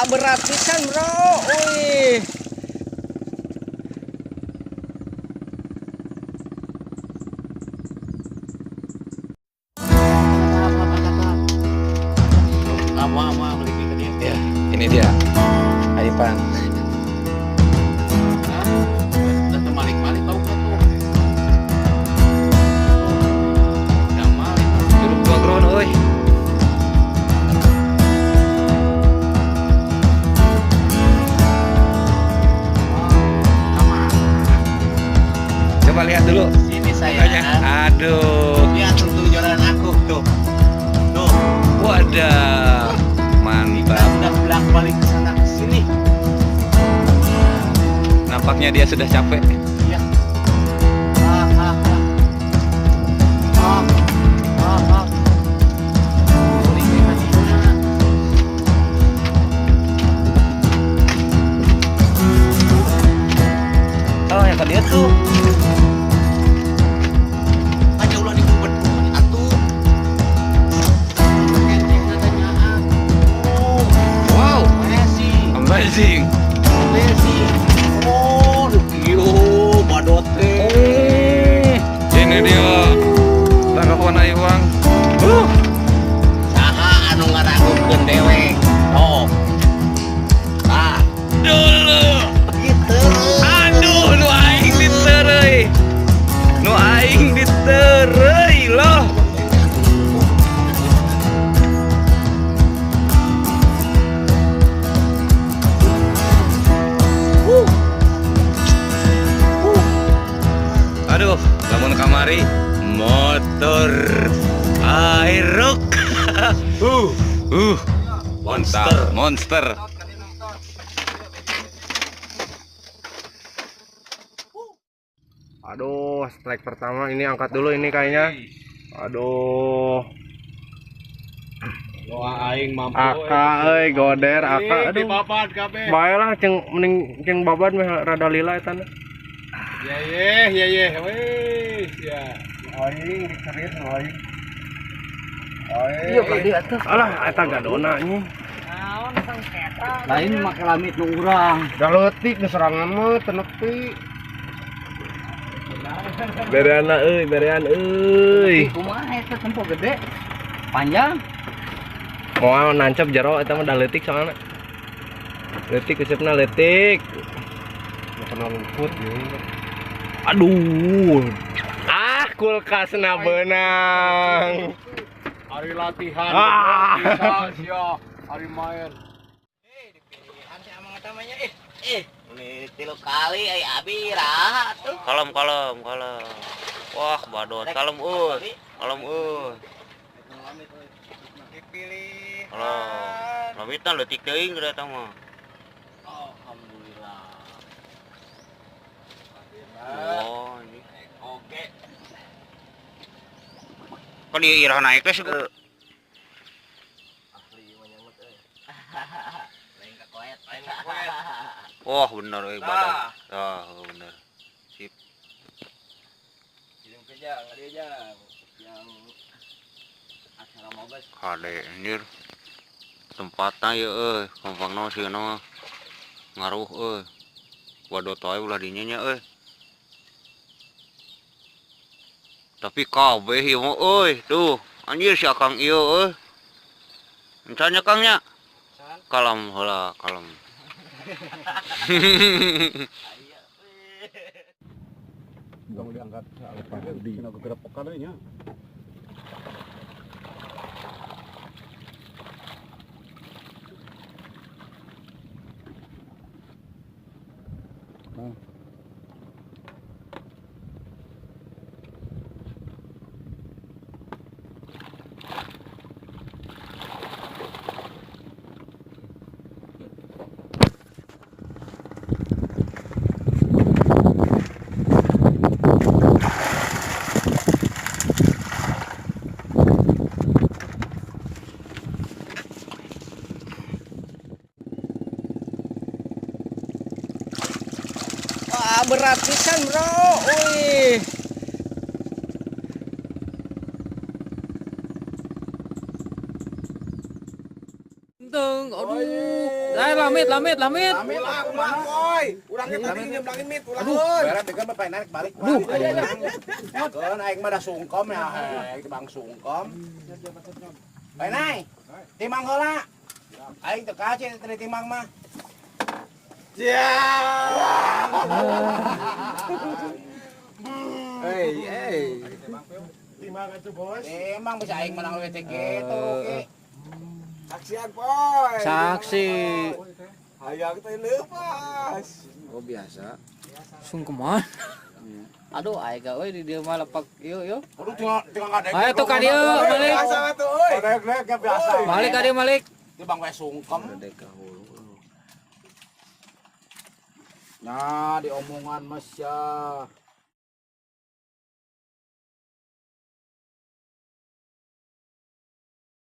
Berat pisan, bro. Wih. Lama beli ke dia. Ya, ini dia. Aipan. Dan balik-balik tahu kan tuh. Udah malik. Jeruk gua ground euy. Coba lihat dulu. Sini saya. Mukanya. Aduh. Lihat tuh joran aku tuh. Tuh. Wadah. Kita Mantap. udah bolak-balik ke sana ke sini. Nampaknya dia sudah capek. Iya. Ah, ah, ah. Ah, ah, ah. Beli kayak tadi. Oh, yang ke dia tuh. Aja ulah dikumpet atuh. Kenceng adanya. Oh, Wow, amazing. Amazing. Amazing. Oh, kieu badot teh. Oh, ini dia. Tangkapan Iwang. Saha anu ngaragukeun dewek? Oh. Ah, Dulu. Gitu. Aduh, nu aing ditereuy. Nu aing ditereuy loh. Aduh, lamun kamari motor aerok. Monster. Mantap, monster. Aduh, strike pertama ini angkat dulu ini kayaknya. Aduh, Doa aing mampu. Aka euy goder aka aduh. Babad kabeh. Bae lah ceng mending ceng babad meh rada lila eta na. Ya ye ya ye weh ya. Aing dicerit aing. Iya berarti atuh. Alah eta gadona anjing. Lain make lamit nu urang. Da leutik nu serangan mah teu nepi. Berean euy, berean euy. Kumaha eta tempo gede? Panjang. Moal nancep jero eta mah da leutik soalna. Leutik usupna leutik. Kena luput Aduh. Ah, kulkasna beunang. Hari latihan. Ah. Bisa sia hari main. Ini tilu kali ai abi raha tuh. Kalem, kalem, kalem. Wah, badot. Kalem, euy. Kalem, euy. Kalem. Lamitna leutik teuing geura eta mah. Alhamdulillah. Wah, ini. Oke. Kan ieu irah naik teh sege. Ahli menyambut euy. Lain ka koet, lain ka koet. Wah, bener euy badan. Tah, bener. Sip. Jeung kejang, dia jang. Yang acara mobes. Kade anjir. Tempatna ieu euy, gampangna sieuna mah. Ngaruh euy. Badot wae ulah dinya nya euy. Tapi kabeh ieu mah euy, tuh. Anjir si Akang ieu euy. Encan nya Kang nya? Kalem heula, kalem. Tong diangkat di kena kegerepokan nya. Wah, berat pisan, bro. Wih. Enteng, aduh. Ayo lamit, lamit, lamit. Lamit lah, ulah boy. Urang ge tadi nyemplangin mit, ulah euy. Berat degan mah naik balik. Aduh, keun aing mah da sungkem ya, heh, bang sungkem. Bae naik. Timang heula. Aing teu kace teu timang mah. Ya. Hei, hei. Timang atuh, Bos. Timang bisa aing menang leutik gitu, oke. Saksian, boy. Saksi. Hayang teh leupas. Oh, biasa. Sungkeman. Aduh, aing ga euy di dieu mah lepak ieu yo. Aduh, tinggal tinggal ngadek. Ayo tuh ka dieu, Malik. Biasa atuh euy. Ngadek biasa. Malik ka dieu, Malik. Itu bang we sungkem. Merdeka hulu. Nah, diomongan Mas ya.